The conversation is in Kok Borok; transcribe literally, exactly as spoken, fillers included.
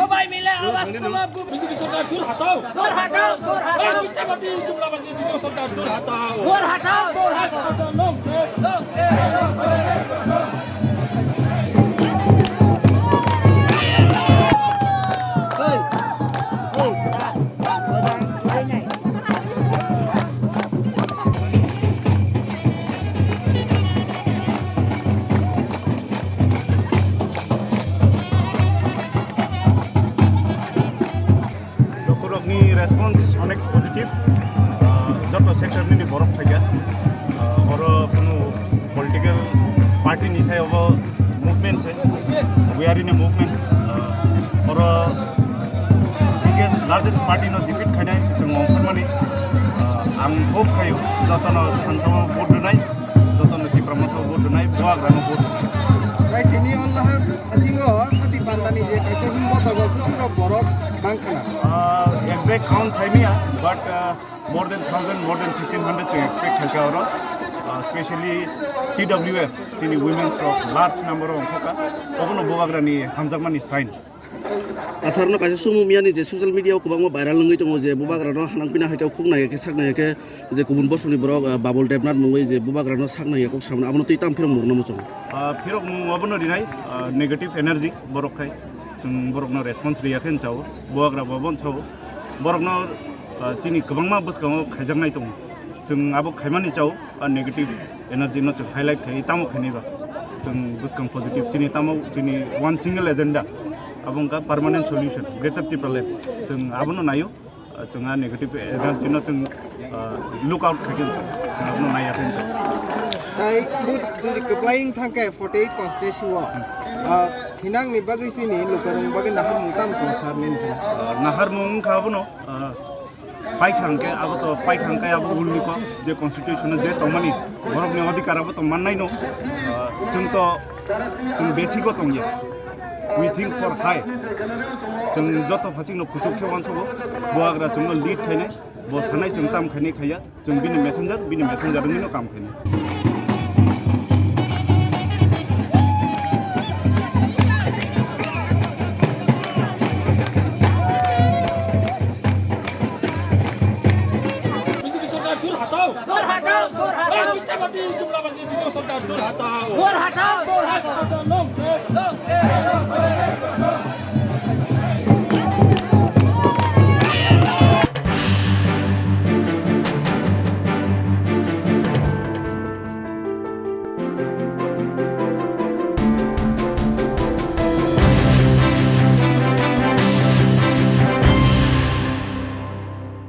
সবাই মিলে আওয়াজ তুলো। বিজেপি সরকার দূর হটাও। দূর হটাও, দূর হটাও। এই মিথ্যাবাদী চুমড়াবাজি বিজেপি সরকার দূর হটাও। দূর হটাও, দূর হটাও। Lokorokni response onek positive, ah, joto sector nini borok phaikha. Ah, oro kunu political party ni sai obo movement se, we are in a movement. Ah, oro biggest, largest party no defeat khainai se chwng ongkhormani. Ah, ang hope khaio jotono thansao vote rwnai, jotono Tipra Motha vote rwnai, Bubagrano vote rwnai. Tai tini o lahar Hasingo hati pandani je kaisa himbo togo bwswk rok borok bang khna. Ah, exact count saimia, but, ah, more than thousand, more than fifteen hundred chwng expect khaikha oro. Ah, specially T W F, chini women's rok large number o ongkhokha. Obono Bubagrani hamjakmani sign. Asarno kaisa sumung miyani je social media o kwbangma viral wngwi tongo je Bubagrano hanang pina hai khe khuk nai khe sak nai khe je kubun bosongni borok, ah, Babul Debnath mungwi je Bubagrano sak nai khe kok samani abono twi tam phirok mungno muchung. Ah, phirok mung abono rinai, ah, negative energy borok khai. Chwng borokno response riya khe chao, Bubagra bo abono chao. Borokno, ah, chini kwbangma bwskango khaijaknai tongo. Chwng abo khaimani chao, ah, negative energy no chwng highlight khai tamo khainai ba. Chwng bwskang positive chini tamo chini one single agenda. Abo wngkha permanent solution, Greater Tipraland. Chwng abono naio. Ah, chwng a negative energy no chwng, ah, look out khaikhe chwng abono naiya khe. Tai but jodi kwplaing thangkhe forty-eight constituency o, ah, thinangni bagwi chini lukurokni bagwi naharmung tamo tong sar nini thang? Ah, naharmung wngkha abono, ah, paikha hwnkhe abo to paikha hwnkhe abo ulni kok je constitution o je tongmani borokni adhikar abo to mannai no, ah, chwng to Chwng basic o tongya. We think for high. Chwng joto phachikno kuchuk khe uansugo. Bubagra chwngno lead khainai. Bo sanai chwng tam khainai khaiya. Chwng bini messenger, bini messenger wngwino kam khainai. B J P sorkar dur hatao. Dur hatao, dur hatao. Ei, mitthabaji, jumlabaji, B J P sorkar dur hatao. Dur hatao, dur hatao. Long live. Long live.